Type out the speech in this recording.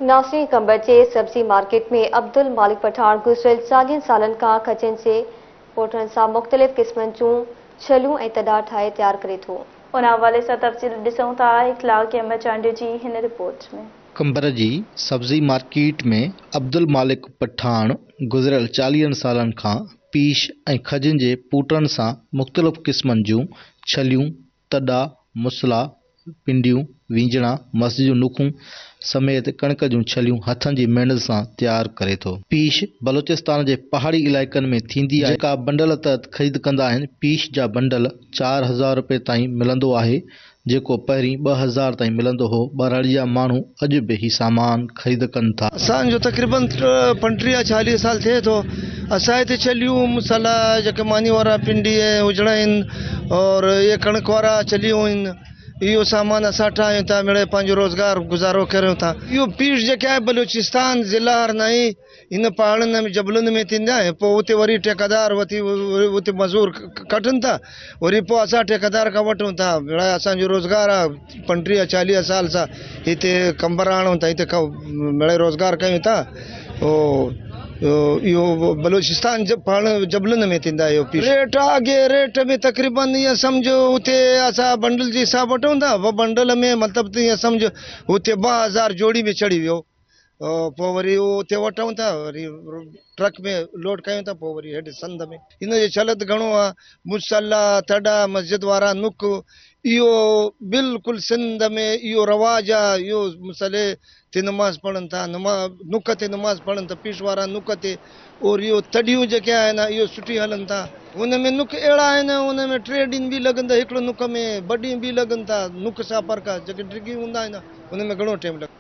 नासिर कंबर जे सब्ज़ी मार्केट में अब्दुल मालिक पठान गुज़िरियल 40 सालनि खां खजनि जे पोटरनि सां मुख़्तलिफ़ क़िस्मनि जूं छलियूं ऐं तॾा ठाहे तयार करे थो। उन हवाले सां तफ़सील ॾिसूं था इख़लाक अहमद चांडियो जी हिन रिपोर्ट में। कंबर जी सब्ज़ी मार्केट में अब्दुल मालिक पठान गुज़िरियल 40 सालनि खां पीश ऐं खजनि जे पूटनि सां मुख़्तलिफ़ क़िस्मनि जूं छलियूं, तॾा, मुसला, पिंडियूं, वींजणा, मस्जिद जूं नुखूं समेत कणिक जूं छलियूं हथनि जी महिनत सां तयार करे थो। पीश बलोचिस्तान जे पहाड़ी इलाइक़नि में थींदी आहे, जेका बंडल तहत ख़रीद कंदा आहिनि। पीश जा बंडल 4000 रुपए ताईं मिलंदो आहे, जेको पहिरीं 2000 ताईं मिलंदो हो। ॿहिराड़ी जा माण्हू अॼु बि ही सामान ख़रीद कनि था। असांजो तक़रीबन 35 40 साल थिए थो। असां हिते छलियूं, मसाला, जेके मानी वारा पिंडी ऐं उजड़ा आहिनि और इहे कणिक वारा छलियूं आहिनि, इहो सामान असां ठाहियूं था, मिड़े पंहिंजो रोज़गार गुज़ारो करियूं था। इहो पीस जेके आहे बलूचिस्तान ज़िला हरनाई इन पहाड़नि में जबलनि में थींदा आहिनि। पोइ उते वरी ठेकेदार वठी उते मज़ूर कढनि था, वरी पोइ असां ठेकेदार खां वठूं था। मिड़े असांजो रोज़गार आहे, 35 40 साल सां हिते कंबर आणूं था, हिते मिड़े रोज़गार कयूं था। इहो बलूचिस्तान पहाड़ जबलनि में थींदा इहो पीस। रेट अॻे रेट में तक़रीबन ईअं सम्झो उते असां बंडल जे हिसाब वठूं था, ॿ बंडल में मतिलबु त ईअं सम्झो उते 2000 जोड़ी में चढ़ी वियो। पोइ वरी उहो उते वठूं था, वरी ट्रक में लोड कयूं था, पोइ वरी हेॾे संद में। हिन जो चलत घणो आहे, मुसला, तॾा, मस्जिद वारा नुक, इहो बिल्कुलु सिंध में इहो रवाज आहे। इहो मुसले ते नमाज़ पढ़नि था, नुक ते नमाज़ पढ़नि था, पीस वारा नुक ते। और इहो तॾियूं जेके आहिनि इहो सुठी हलनि था। हुन में नुक अहिड़ा आहिनि, हुन में 3 ॾींहं बि लॻंदा, हिकिड़ो नुक में 2 ॾींहं बि लॻनि था। नुक सां फ़र्क़ु आहे, जेके डिघी हूंदा आहिनि हुन में घणो टाइम लॻंदो।